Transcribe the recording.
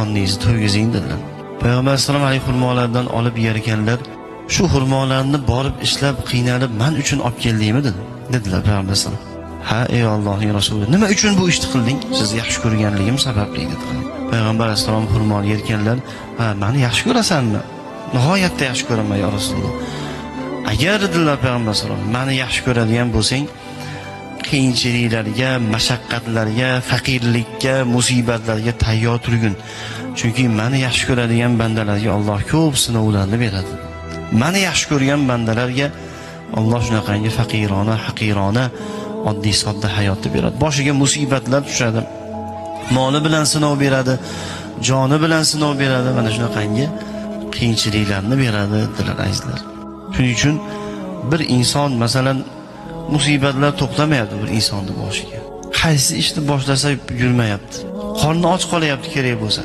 Qorningizni to'ygizing dedilar. Payg'ambar alayhissalom haligi xurmolardan olib yer ekanlar. Shu xurmolarni borib ishlab qiynalib man uchun olib keldingmi dedi. Dedilar payg'ambar alayhissalom. Ha, ey Allohning rasuli, nima uchun bu ishni qilding? Sizni yaxshi ko'rganligim sababli dedilar. Payg'ambar alayhissalom xurmoni yerkanlar, ha, meni yaxshi ko'rasanmi? Nihoyatda yaxshi ko'raman ya Rasululloh. Agar dedilar payg'ambar alayhissalom, meni yaxshi ko'radigan bo'lsang, qiyinchiliklarga, mashaqqatlarga, faqirlikka, musibatlarga tayyor turgin. Chunki meni yaxshi ko'radigan bandalarga Alloh ko'p sinovlarni beradi. Meni yaxshi ko'rgan bandalarga Alloh shunaqangi faqirona, haqirona, oddiy sodda hayotni beradi. Boshiga musibatlar tushadi. Moli bilan sinov beradi, joni bilan sinov beradi, mana shunaqangi qiyinchiliklarni beradi dedilar azizlar. Shuning uchun bir inson masalan musibatlar to'xtamayapti bir insonni boshiga. Qaysi ishni boshlasa yurmayapti. Qorni och qolyapti kerak bo'lsa.